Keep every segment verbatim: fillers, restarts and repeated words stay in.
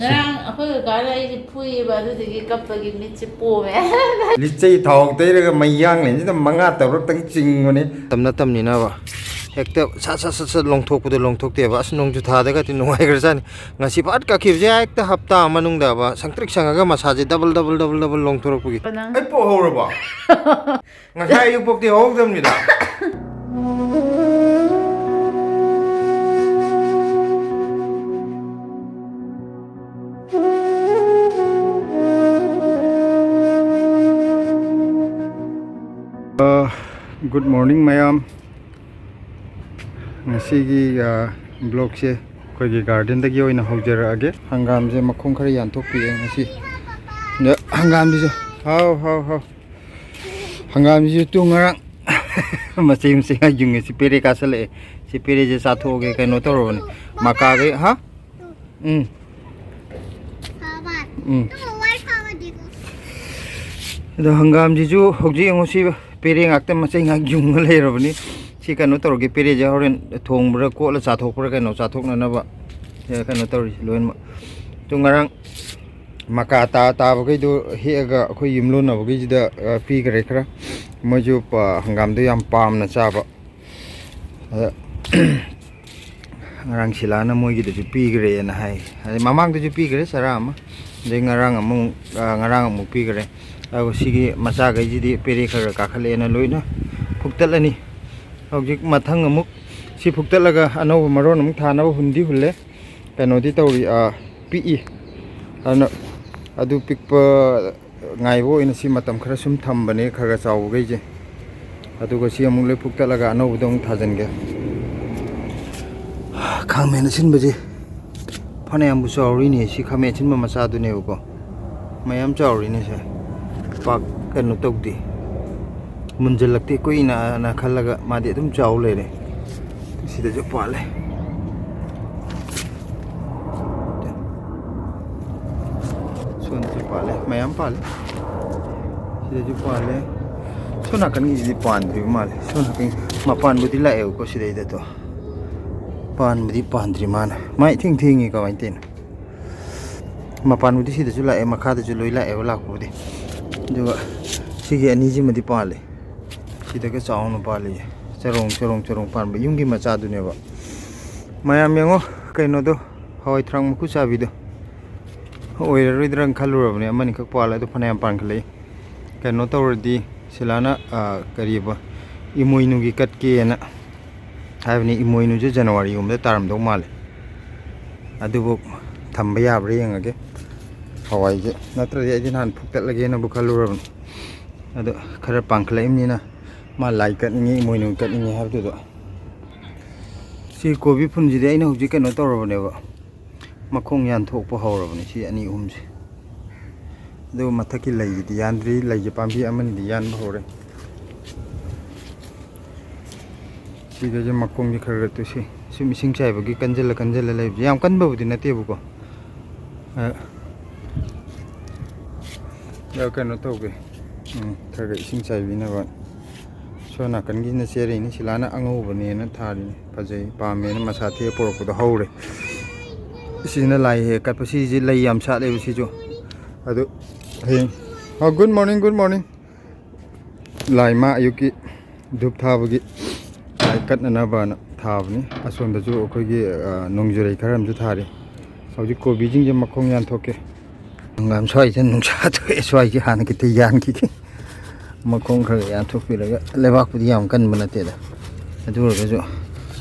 ꯉꯔꯥꯡ ꯑꯩꯈꯣꯏ ꯀꯀꯥꯅ ꯑꯩꯁꯦ ꯐꯨꯏꯌꯦꯕ, ꯑꯗꯨꯗꯨꯒꯤ ꯀꯞꯄꯒꯤ ꯃꯤꯠꯁꯦ ꯄꯣꯝꯃꯦ꯫ ꯂꯤꯠꯆꯩ ꯊꯥꯎ ꯇꯩꯔꯒ ꯃꯩ ꯌꯥꯡꯂꯦꯟꯁꯤꯗ ꯃꯉꯥ ꯇꯔꯨꯛꯇꯪ ꯆꯤꯡꯕꯅꯤ꯫ ꯇꯝꯅ ꯇꯝꯅꯤꯅꯕ ꯍꯦꯛꯇ ꯁꯠ ꯁꯠ ꯁꯠ ꯁꯠ ꯂꯣꯡꯊꯣꯛꯄꯗꯣ ꯂꯣꯡꯊꯣꯛꯇꯦꯕ꯫ ꯑꯁ, ꯅꯣꯡꯖꯨ ꯊꯥꯗꯒꯗꯤ ꯅꯨꯡꯉꯥꯏꯈ꯭ꯔꯖꯥꯠꯅꯤ꯫ ꯉꯁꯤ ꯐꯠ ꯀꯛꯈꯤꯕꯁꯦ ꯍꯦꯛꯇ ꯍꯞꯇꯥ ꯃꯅꯨꯡꯗ ꯑꯕ ꯁꯪꯇ꯭ꯔꯤꯛ ꯁꯪꯉꯒ ꯃꯁꯥꯁꯦ ꯗꯕꯜ ꯗꯕꯜ ꯗꯕꯜ ꯗꯕꯜ ꯂꯣꯡꯊꯣꯔꯛꯄꯒꯤ꯫ ꯅꯪ ꯑꯩ ꯄꯣꯛ ꯍꯧꯔꯕꯣ? ꯉꯁꯥꯏ ꯑꯌꯨꯛ ꯄꯣꯛꯇꯤ ꯍꯧꯍꯧꯗꯕꯅꯤꯗ꯫ ꯑ, good morning ꯃꯌꯥꯝ꯫ ꯉꯁꯤꯒꯤ, ꯑ, vlogꯁꯦ ꯑꯩꯈꯣꯏꯒꯤ gardenꯗꯒꯤ ꯑꯣꯏꯅ ꯍꯧꯖꯔꯛꯑꯒꯦ꯫ ꯍꯪꯒꯥꯝꯁꯦ ꯃꯈꯣꯡ ꯈꯔ ꯌꯥꯟꯊꯣꯛꯄꯤꯔꯦ ꯉꯁꯤ꯫ ꯑꯗ ꯍꯪꯒꯥꯝꯁꯤꯁꯨ ꯍꯥꯎ, ꯍꯥꯎ, ꯍꯥꯎ꯫ ꯍꯪꯒꯥꯝꯁꯤꯁꯨ ꯇꯨ ꯉꯔꯥꯡ ꯃꯆꯩ ꯃꯆꯩ ꯌꯨꯡꯉꯦ꯫ ꯁꯤ ꯄꯦꯔꯦ ꯀꯥꯁꯜꯂꯛꯑꯦ꯫ ꯁꯤ ꯄꯦꯔꯦꯁꯦ ꯆꯥꯊꯣꯛꯑꯒꯦ ꯀꯩꯅꯣ ꯇꯧꯔꯕꯅꯦ꯫ ꯃꯀꯥꯒꯩ, ꯍꯥ? ꯎꯝ꯫ ꯎꯝ꯫ ꯑꯗꯣ ꯍꯪꯒꯥꯝꯁꯤꯁꯨ ꯍꯧꯖꯤꯛ ꯌꯦꯡꯉꯨ, ꯁꯤ ꯄꯦꯔꯦ ꯉꯥꯛꯇ ꯃꯆꯩ ꯉꯥꯛ ꯌꯨꯡꯉ ꯂꯩꯔꯕꯅꯤ꯫ ꯁꯤ ꯀꯩꯅꯣ ꯇꯧꯔꯒꯦ, ꯄꯦꯔꯦꯁꯦ ꯍꯣꯔꯦꯟ ꯊꯣꯡꯕ꯭ꯔꯥ ꯀꯣꯠꯂ ꯆꯥꯊꯣꯛꯄ꯭ꯔꯥ ꯀꯩꯅꯣ ꯆꯥꯊꯣꯛꯅꯅꯕ, ꯑꯦ, ꯀꯩꯅꯣ ꯇꯧꯔꯤꯁꯦ ꯂꯣꯏꯅꯃꯛ꯫ ꯑꯗꯣ ꯉꯔꯥꯡ ꯃꯀꯥ ꯇꯥ ꯇꯥꯕꯈꯩꯗꯣ ꯍꯦꯛꯑꯒ ꯑꯩꯈꯣꯏ ꯌꯨꯝꯂꯣꯟꯅꯕꯈꯩꯁꯤꯗ, ꯑ, ꯄꯤꯈ꯭ꯔꯦ ꯈꯔ꯫ ꯃꯣꯏꯁꯨ ꯄ-, ꯍꯪꯒꯥꯝꯗꯣ ꯌꯥꯝ ꯄꯥꯝꯅ ꯆꯥꯕ꯫ ꯑꯗ ꯉꯔꯥꯡ ꯁꯤꯂꯥꯅ ꯃꯣꯏꯒꯤꯗꯁꯨ ꯄꯤꯈ꯭ꯔꯦꯅ ꯍꯥꯏ꯫ ꯑꯗꯩ ꯃꯃꯥꯡꯗꯁꯨ ꯄꯤꯈ꯭ꯔꯦ ꯆꯔꯥ ꯑꯃ꯫ ꯑꯗꯩ ꯉꯔꯥꯡ ꯑꯃꯨꯛ, ꯑ, ꯉꯔꯥꯡ ꯑꯃꯨꯛ ꯄꯤꯈ꯭ꯔꯦ꯫ ꯑꯗꯨꯒ ꯁꯤꯒꯤ ꯃꯆꯥꯈꯩꯁꯤꯗꯤ ꯄꯦꯔꯦ ꯈꯔ ꯈꯔ ꯀꯥꯈꯠꯂꯛꯑꯦꯅ ꯂꯣꯏꯅ ꯐꯨꯛꯇꯠꯂꯅꯤ꯫ ꯍꯧꯖꯤꯛ ꯃꯊꯪ ꯑꯃꯨꯛ ꯁꯤ ꯐꯨꯛꯇꯠꯂꯒ ꯑꯅꯧꯕ ꯃꯔꯣꯟ ꯑꯃꯨꯛ ꯊꯥꯅꯕ ꯍꯨꯟꯗꯤ ꯍꯨꯜꯂꯦ꯫ ꯀꯩꯅꯣꯗꯤ ꯇꯧꯔꯤ, ꯑ, ꯄꯤꯛꯏ꯫ ꯑꯗꯨꯅ ꯑꯗꯨ ꯄꯤꯛꯄ ꯉꯥꯏꯕ ꯑꯣꯏꯅ ꯁꯤ ꯃꯇꯝ ꯈꯔ ꯁꯨꯝ ꯊꯝꯕꯅꯦ, ꯈꯔ ꯈꯔ ꯆꯥꯎꯕꯈꯩꯁꯦ꯫ ꯑꯗꯨꯒ ꯁꯤ ꯑꯃꯨꯛ ꯂꯣꯏ ꯐꯨꯛꯇꯠꯂꯒ ꯑꯅꯧꯕꯗ ꯑꯃꯨꯛ ꯊꯥꯖꯤꯟꯒꯦ꯫ ꯈꯥꯃꯦꯟ ꯑꯁꯤꯟꯕꯁꯦ ꯐꯅꯌꯥꯝꯕꯨ ꯆꯥꯎꯔꯤꯅꯦ꯫ ꯁꯤ ꯈꯥꯃꯦꯟ ꯑꯁꯤꯟꯕ ꯃꯆꯥꯗꯨꯅꯦꯕꯀꯣ꯫ ꯃꯌꯥꯝ ꯆꯥꯎꯔꯤꯅꯦ ꯁꯦ꯫ ꯄꯥꯛ ꯀꯩꯅꯣ ꯇꯧꯗꯦ꯫ ꯃꯨꯟꯖꯜꯂꯛꯇꯦ ꯀꯨꯏꯅ ꯈꯜꯂꯒ ꯃꯥꯗꯤ ꯑꯗꯨꯝ ꯆꯥꯎ ꯂꯩꯔꯦ꯫ ꯁꯤꯗꯁꯨ ꯄꯥꯜꯂꯦ꯫ ꯁꯣꯝꯗꯁꯨ ꯄꯥꯜꯂꯦ, ꯃꯌꯥꯝ ꯄꯥꯜꯂꯦ꯫ ꯁꯤꯗꯁꯨ ꯄꯥꯜꯂꯦ꯫ ꯁꯣꯝ ꯅꯥꯀꯟꯒꯤꯁꯤꯗꯤ ꯄꯥꯟꯗ꯭ꯔꯤꯕ ꯃꯥꯜꯂꯦ꯫ ꯁꯣꯝ ꯅꯥꯀꯟ ꯃꯄꯥꯟꯕꯨꯗꯤ ꯂꯥꯛꯑꯦꯕꯀꯣ ꯁꯤꯗꯩꯗ, ꯑꯗꯣ ꯄꯥꯟꯕꯗꯤ ꯄꯥꯟꯗ꯭ꯔꯤ ꯃꯥꯅ꯫ ꯃꯥ ꯏꯊꯦꯡ ꯊꯦꯡꯉꯤ ꯀꯃꯥꯏꯅ ꯇꯧꯔꯤꯅꯣ? ꯃꯄꯥꯟꯕꯨꯗꯤ ꯁꯤꯗꯁꯨ ꯂꯥꯛꯑꯦ, ꯃꯈꯥꯗꯁꯨ ꯂꯣꯏ ꯂꯥꯛꯑꯦꯕ ꯂꯥꯛꯄꯕꯨꯗꯤ꯫ ꯑꯗꯨꯒ ꯁꯤꯒꯤ ꯑꯅꯤꯁꯤꯃꯗꯤ ꯄꯥꯜꯂꯤ꯫ ꯁꯤꯗꯒ ꯆꯥꯎꯅ ꯄꯥꯜꯂꯤ꯫ ꯆꯔꯣꯡ, ꯆꯔꯣꯡ, ꯆꯔꯣꯡ ꯄꯥꯟꯕ ꯌꯨꯝꯒꯤ ꯃꯆꯥꯗꯨꯅꯦꯕ꯫ ꯃꯌꯥꯝ ꯌꯦꯡꯉꯣ, ꯀꯩꯅꯣꯗꯣ, ꯍꯋꯥꯏ ꯊ꯭ꯔꯥꯛ ꯃꯀꯨ ꯆꯥꯕꯤꯗꯣ꯫ ꯑꯣꯏꯔꯔꯣꯏꯗ꯭ꯔꯅ ꯈꯜꯂꯨꯔꯕꯅꯦ, ꯑꯃꯅꯤꯈꯛ ꯄꯥꯜꯂꯦ, ꯑꯗꯨ ꯐꯅꯌꯥꯝ ꯄꯥꯟꯈꯠꯂꯛꯏ꯫ ꯀꯩꯅꯣ ꯇꯧꯔꯗꯤ, ꯁꯤꯂꯥꯅ, ꯑ, ꯀꯔꯤꯕ, ꯏꯃꯣꯏꯅꯨꯒꯤ ꯀꯠꯀꯦꯅ ꯍꯥꯏꯕꯅꯤ꯫ ꯏꯃꯣꯏꯅꯨꯁꯦ ꯖꯅꯋꯥꯔꯤꯒꯨꯝꯕꯗ ꯇꯥꯔꯝꯗꯧ ꯃꯥꯜꯂꯦ꯫ ꯑꯗꯨꯕꯨ ꯊꯝꯕ ꯌꯥꯕ꯭ꯔꯥ ꯌꯦꯡꯉꯒꯦ꯫ ꯍꯋꯥꯏꯁꯦ ꯅꯠꯇ꯭ꯔꯗꯤ ꯑꯩꯗꯤ ꯅꯍꯥꯟ ꯐꯨꯛꯇꯠꯂꯒꯦꯅꯕꯨ ꯈꯜꯂꯨꯔꯕꯅꯤ꯫ ꯑꯗꯣ ꯈꯔ ꯄꯥꯡꯈꯠꯂꯛꯏꯕꯅꯤꯅ, ꯃꯥ ꯂꯥꯏ ꯀꯠꯅꯤꯡꯉꯤ, ꯏꯃꯣꯏꯅꯨ ꯀꯠꯅꯤꯡꯉꯤ ꯍꯥꯏꯕꯗꯨꯗ꯫ ꯁꯤ ꯀꯣꯕꯤ ꯐꯨꯟꯁꯤꯗꯤ ꯑꯩꯅ ꯍꯧꯖꯤꯛ ꯀꯩꯅꯣ ꯇꯧꯔꯕꯅꯦꯕ, ꯃꯈꯣꯡ ꯌꯥꯟꯊꯣꯛꯄ ꯍꯧꯔꯕꯅꯤ ꯁꯤ ꯑꯅꯤ ꯑꯍꯨꯝꯁꯦ꯫ ꯑꯗꯨꯒ ꯃꯊꯛꯀꯤ ꯂꯩꯁꯤꯗꯤ ꯌꯥꯟꯗ꯭ꯔꯤ, ꯂꯩꯁꯦ ꯄꯥꯝꯕꯤ ꯑꯃꯅꯤꯗꯤ ꯌꯥꯟꯕ ꯍꯧꯔꯦ꯫ ꯁꯤꯗꯁꯨ ꯃꯈꯣꯡꯁꯦ ꯈꯔ ꯈꯔ ꯇꯨꯁꯤ꯫ ꯁꯨꯝ ꯏꯁꯤꯡ ꯆꯥꯏꯕꯒꯤ ꯀꯟꯖꯜꯂ ꯀꯟꯖꯜꯂ ꯂꯩꯕꯁꯦ, ꯌꯥꯝ ꯀꯟꯕꯕꯨꯗꯤ ꯅꯠꯇꯦꯕꯀꯣ꯫ ꯑ, ꯑꯗꯣ ꯀꯩꯅꯣ ꯇꯧꯒꯦ꯫ ꯎꯝ, ꯈꯔ ꯈꯔ ꯏꯁꯤꯡ ꯆꯥꯏꯕꯤꯅꯕ꯫ ꯁꯣꯝ ꯅꯥꯀꯟꯒꯤꯁꯤꯅ ꯆꯦꯔꯤꯅꯤ, ꯁꯤꯂꯥꯅ ꯑꯉꯧꯕꯅꯦꯅ ꯊꯥꯔꯤꯅꯤ꯫ ꯐꯖꯩ, ꯄꯥꯝꯃꯦꯅ ꯃꯁꯥ ꯊꯦꯛꯑ ꯄꯨꯔꯛꯄꯗꯣ ꯍꯧꯔꯦ꯫ ꯁꯤꯁꯤꯅ ꯂꯥꯏ ꯍꯦꯛ ꯀꯠꯄ, ꯁꯤꯁꯦ ꯂꯩ ꯌꯥꯝ ꯁꯥꯠꯂꯦꯕ ꯁꯤꯁꯨ꯫ ꯑꯗꯨ ꯍꯌꯦꯡ, ꯑ, good morning, good morning꯫ ꯂꯥꯏ ꯃꯥ ꯑꯌꯨꯛꯀꯤ ꯙꯨꯞ ꯊꯥꯕꯒꯤ ꯂꯥꯏ ꯀꯠꯅꯅꯕꯅ ꯊꯥꯕꯅꯤ꯫ ꯑꯁꯣꯝꯗꯁꯨ ꯑꯩꯈꯣꯏꯒꯤ, ꯑ, ꯅꯣꯡꯖꯨꯔꯩ ꯈꯔ ꯑꯃꯁꯨ ꯊꯥꯔꯤ꯫ ꯍꯧꯖꯤꯛ ꯀꯣꯕꯤꯁꯤꯡꯁꯦ ꯃꯈꯣꯡ ꯌꯥꯟꯊꯣꯛꯀꯦ꯫ ꯍꯪꯒꯥꯝ ꯁ꯭ꯋꯥꯏꯁꯤꯗ ꯅꯨꯡꯁꯥ ꯊꯣꯛꯑꯦ, ꯁ꯭ꯋꯥꯏꯁꯤ ꯍꯥꯟꯅ ꯈꯤꯇ ꯌꯥꯟꯈꯤꯒꯦ꯫ ꯃꯈꯣꯡ ꯈꯔ ꯌꯥꯟꯊꯣꯛꯄꯤꯔꯒ, ꯂꯩꯕꯥꯛꯄꯨꯗꯤ ꯌꯥꯝ ꯀꯟꯕ ꯅꯠꯇꯦꯗ, ꯑꯗꯨ ꯑꯣꯏꯔꯒꯁꯨ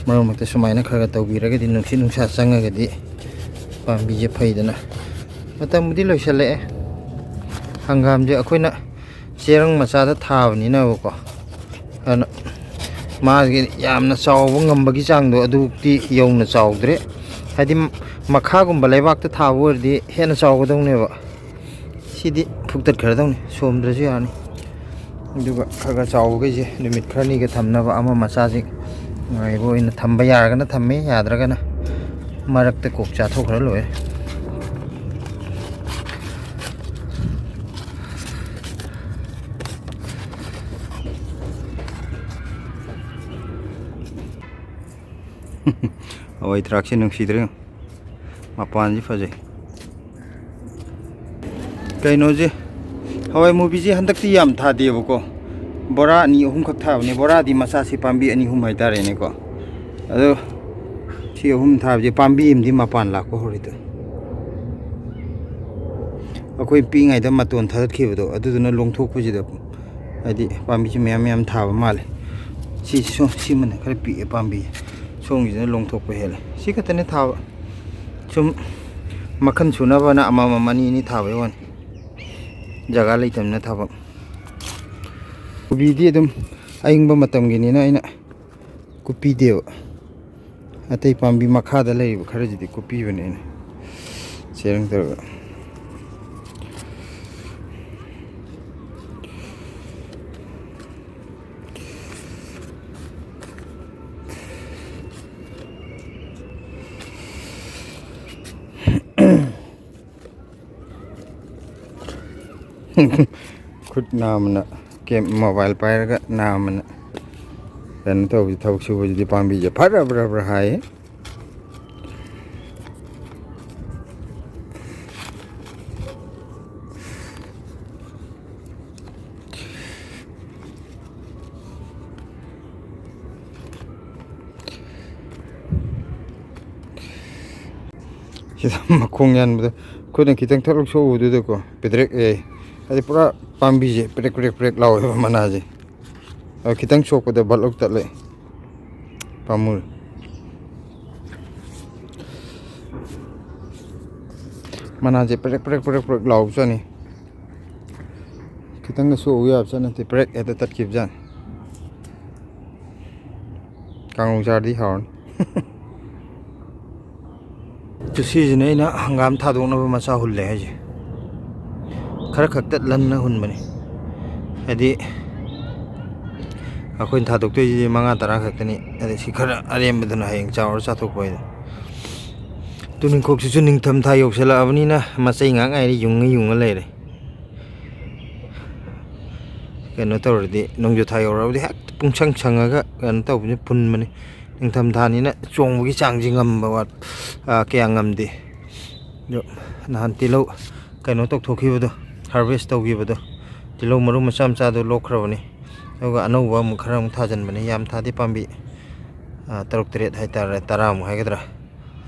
ꯃꯔꯛ ꯃꯔꯛꯇ ꯁꯨꯃꯥꯏꯅ ꯈꯔ ꯈꯔ ꯇꯧꯕꯤꯔꯒꯗꯤ, ꯅꯨꯡꯁꯤꯠ ꯅꯨꯡꯁꯥ ꯆꯪꯉꯒꯗꯤ ꯄꯥꯝꯕꯤꯁꯦ ꯐꯩꯗꯅ꯫ ꯃꯇꯝꯕꯨꯗꯤ ꯂꯣꯏꯁꯤꯜꯂꯛꯑꯦ꯫ ꯍꯪꯒꯥꯝꯁꯦ ꯑꯩꯈꯣꯏꯅ ꯆꯦꯔꯪ ꯃꯆꯥꯗ ꯊꯥꯕꯅꯤꯅꯕꯀꯣ, ꯑꯗꯨꯅ ꯃꯥꯒꯤ ꯌꯥꯝꯅ ꯆꯥꯎꯕ ꯉꯝꯕꯒꯤ ꯆꯥꯡꯗꯣ ꯑꯗꯨꯃꯛꯇꯤ ꯌꯧꯅ ꯆꯥꯎꯗ꯭ꯔꯦ꯫ ꯍꯥꯏꯗꯤ ꯃꯈꯥꯒꯨꯝꯕ ꯂꯩꯕꯥꯛꯇ ꯊꯥꯕ ꯑꯣꯏꯔꯗꯤ ꯍꯦꯟꯅ ꯆꯥꯎꯒꯗꯧꯅꯦꯕ꯫ ꯁꯤꯗꯤ ꯐꯨꯛꯇꯠꯈ꯭ꯔꯗꯧꯅꯤ, ꯁꯣꯝꯗ꯭ꯔꯁꯨ ꯌꯥꯔꯅꯤ꯫ ꯑꯗꯨꯒ ꯈꯔ ꯈꯔ ꯆꯥꯎꯕꯈꯩꯁꯦ ꯅꯨꯃꯤꯠ ꯈꯔꯅꯤꯒ ꯊꯝꯅꯕ, ꯑꯃ ꯃꯆꯥꯁꯤꯡ ꯉꯥꯏꯕ ꯑꯣꯏꯅ ꯊꯝꯕ ꯌꯥꯔꯒꯅ ꯊꯝꯃꯦ, ꯌꯥꯗ꯭ꯔꯒꯅ ꯃꯔꯛꯇ ꯀꯣꯛ ꯆꯥꯊꯣꯛꯈ꯭ꯔ ꯂꯣꯏꯔꯦ꯫ ꯍꯋꯥꯏ ꯊ꯭ꯔꯥꯛꯁꯦ ꯅꯨꯡꯁꯤꯗ꯭ꯔꯦ, ꯃꯄꯥꯟꯁꯤ ꯐꯖꯩ꯫ ꯀꯩꯅꯣꯁꯦ, ꯍꯋꯥꯏ ꯃꯨꯕꯤꯁꯦ ꯍꯟꯗꯛꯇꯤ ꯌꯥꯝ ꯊꯥꯗꯦꯕꯀꯣ, ꯕꯣꯔꯥ ꯑꯅꯤ ꯑꯍꯨꯝꯈꯛ ꯊꯥꯕꯅꯦ꯫ ꯕꯣꯔꯥꯗꯤ ꯃꯆꯥꯁꯤ ꯄꯥꯝꯕꯤ ꯑꯅꯤ ꯑꯍꯨꯝ ꯍꯥꯏꯇꯥꯔꯦꯅꯦꯀꯣ꯫ ꯑꯗꯣ ꯁꯤ ꯑꯍꯨꯝ ꯊꯥꯕꯁꯦ ꯄꯥꯝꯕꯤ ꯑꯃꯗꯤ ꯃꯄꯥꯟ ꯂꯥꯛꯄ ꯍꯧꯔꯦ ꯇꯧ꯫ ꯑꯩꯈꯣꯏ ꯄꯤꯛꯏꯉꯩꯗ ꯃꯇꯣꯟ ꯊꯥꯗꯠꯈꯤꯕꯗꯣ, ꯑꯗꯨꯗꯨꯅ ꯂꯣꯡꯊꯣꯛꯄꯁꯤꯗ ꯍꯥꯏꯗꯤ ꯄꯥꯝꯕꯤꯁꯦ ꯃꯌꯥꯝ ꯃꯌꯥꯝ ꯊꯥꯕ ꯃꯥꯜꯂꯦ꯫ ꯁꯤ ꯁꯣ-, ꯁꯤꯃꯅ ꯈꯔ ꯄꯤꯛꯑꯦ ꯄꯥꯝꯕꯤ꯫ ꯁꯣꯝꯒꯤꯁꯤꯅ ꯂꯣꯡꯊꯣꯛꯄ ꯍꯦꯜꯂꯦ꯫ ꯁꯤ ꯈꯛꯇꯅꯦ ꯊꯥꯕ꯫ ꯁꯨꯝ ꯃꯈꯜ ꯁꯨꯅꯕꯅ ꯑꯃꯃꯝ ꯑꯅꯤ ꯑꯅꯤ ꯊꯥꯕꯩ ꯋꯥꯅꯤ꯫ ꯖꯒꯥ ꯂꯩꯇꯕꯅꯤꯅ ꯊꯥꯐꯝ꯫ ꯀꯣꯕꯤꯗꯤ ꯑꯗꯨꯝ ꯑꯏꯪꯕ ꯃꯇꯝꯒꯤꯅꯤꯅ ꯑꯩꯅ ꯀꯨꯞꯄꯤꯗꯦꯕ꯫ ꯑꯇꯩ ꯄꯥꯝꯕꯤ ꯃꯈꯥꯗ ꯂꯩꯔꯤꯕ ꯈꯔꯁꯤꯗꯤ ꯀꯨꯞꯄꯤꯕꯅꯦ ꯑꯩꯅ, ꯆꯦꯔꯪ ꯇꯧꯔꯒ꯫ ꯈꯨꯠ ꯅꯥꯝꯃꯅ ꯀꯦꯝ-, ꯃꯣꯕꯥꯏꯜ ꯄꯥꯏꯔꯒ ꯅꯥꯝꯃꯅ ꯀꯩꯅꯣ ꯇꯧꯕꯁꯤ, ꯊꯕꯛ ꯁꯨꯕꯁꯤꯗꯤ ꯄꯥꯝꯕꯤꯁꯦ ꯐꯔ ꯐꯔ ꯐꯔ ꯍꯥꯏꯌꯦ꯫ ꯁꯤꯗ ꯃꯈꯣꯡ ꯌꯥꯟꯕꯗ ꯈꯨꯠꯅ ꯈꯤꯇꯪ ꯊꯛ ꯂꯧ ꯁꯣꯛꯎꯕꯗꯨꯗꯀꯣ, ꯄꯦꯗ꯭ꯔꯦꯛ ꯑꯦ, ꯍꯥꯏꯗꯤ ꯄꯨꯔꯥ ꯄꯥꯝꯕꯤꯁꯦ ꯄꯦꯗ꯭ꯔꯦꯛ ꯄꯦꯗ꯭ꯔꯦꯛ ꯄꯦꯗ꯭ꯔꯦꯛ ꯂꯥꯎꯋꯦꯕ ꯃꯅꯥꯁꯦ꯫ ꯑꯗꯣ ꯈꯤꯇꯪ ꯁꯣꯛꯄꯗ ꯕꯠ ꯂꯧ ꯇꯠꯂꯦ꯫ ꯄꯥꯝꯃꯨꯔꯦ꯫ ꯃꯅꯥꯁꯦ ꯄꯦꯗ꯭ꯔꯦꯛ ꯄꯦꯗ꯭ꯔꯦꯛ ꯄꯦꯗ꯭ꯔꯦꯛ ꯄꯦꯗ꯭ꯔꯦꯛ ꯂꯥꯎꯕꯖꯥꯠꯅꯤ꯫ ꯈꯤꯇꯪꯒ ꯁꯣꯛꯎ ꯌꯥꯕꯖꯥꯠ ꯅꯠꯇꯦ, ꯄꯦꯗ꯭ꯔꯦꯛ ꯍꯦꯛꯇ ꯇꯠꯈꯤꯕꯖꯥꯠꯅꯤ꯫ ꯀꯥꯡꯉꯧ ꯆꯥꯔꯗꯤ ꯍꯥꯎꯔꯅꯤ꯫ ꯁꯤꯁꯤꯅ ꯑꯩꯅ ꯍꯪꯒꯥꯝ ꯊꯥꯗꯣꯛꯅꯕ ꯃꯆꯥ ꯍꯨꯜꯂꯦ ꯍꯥꯏꯁꯦ꯫ ꯈꯔ ꯈꯛꯇ ꯂꯟꯅ ꯍꯨꯟꯕꯅꯤ꯫ ꯍꯥꯏꯗꯤ ꯑꯩꯈꯣꯏꯅ ꯊꯥꯗꯣꯛꯇꯣꯏꯁꯤꯗꯤ ꯃꯉꯥ ꯇꯔꯥ ꯈꯛꯇꯅꯤ꯫ ꯑꯗꯩ ꯁꯤ ꯈꯔ ꯑꯔꯦꯝꯕꯗꯨꯅ ꯍꯌꯦꯡ ꯆꯥꯎꯔ ꯆꯥꯊꯣꯛꯄ ꯍꯥꯏꯗꯨꯅꯤ꯫ ꯇꯨꯅꯤꯡꯈꯣꯛꯁꯤꯁꯨ ꯅꯤꯡꯊꯝ ꯊꯥ ꯌꯧꯁꯤꯜꯂꯛꯑꯕꯅꯤꯅ ꯃꯆꯩ ꯉꯥꯛ ꯉꯥꯏꯔꯦ, ꯌꯨꯡꯉ ꯌꯨꯡꯉ ꯂꯩꯔꯦ꯫ ꯀꯩꯅꯣ ꯇꯧꯔꯗꯤ, ꯅꯣꯡꯖꯨ ꯊꯥ ꯌꯧꯔꯛꯑꯕꯗꯤ ꯍꯦꯛꯇ ꯄꯨꯡꯁꯪ ꯁꯪꯉꯒ ꯀꯩꯅꯣ ꯇꯧꯕꯅꯤ, ꯐꯨꯟꯕꯅꯤ꯫ ꯅꯤꯡꯊꯝ ꯊꯥꯅꯤꯅ ꯆꯣꯡꯕꯒꯤ ꯆꯥꯡꯁꯤ ꯉꯝꯕ ꯋꯥꯠ-, ꯑ, ꯀꯌꯥ ꯉꯝꯗꯦ꯫ ꯑꯗꯣ ꯅꯍꯥꯟ ꯇꯤꯜꯍꯧ ꯀꯩꯅꯣ ꯇꯧꯊꯣꯛꯈꯤꯕꯗꯣ, ꯍꯥꯔꯚꯦꯁ ꯇꯧꯈꯤꯕꯗꯣ, ꯇꯤꯜꯍꯧ ꯃꯔꯨ ꯃꯆꯥ ꯃꯆꯥꯗꯣ ꯂꯣꯛꯈ꯭ꯔꯕꯅꯤ꯫ ꯑꯗꯨꯒ ꯑꯅꯧꯕ ꯑꯃꯨꯛ ꯈꯔ ꯑꯃꯨꯛ ꯊꯥꯖꯤꯟꯕꯅꯤ꯫ ꯌꯥꯝ ꯊꯥꯗꯦ, ꯄꯥꯝꯕꯤ, ꯑ, ꯇꯔꯨꯛ ꯇꯔꯦꯠ ꯍꯥꯏꯇꯥꯔꯦ, ꯇꯔꯥꯃꯨꯛ ꯍꯥꯏꯒꯗ꯭ꯔꯥ꯫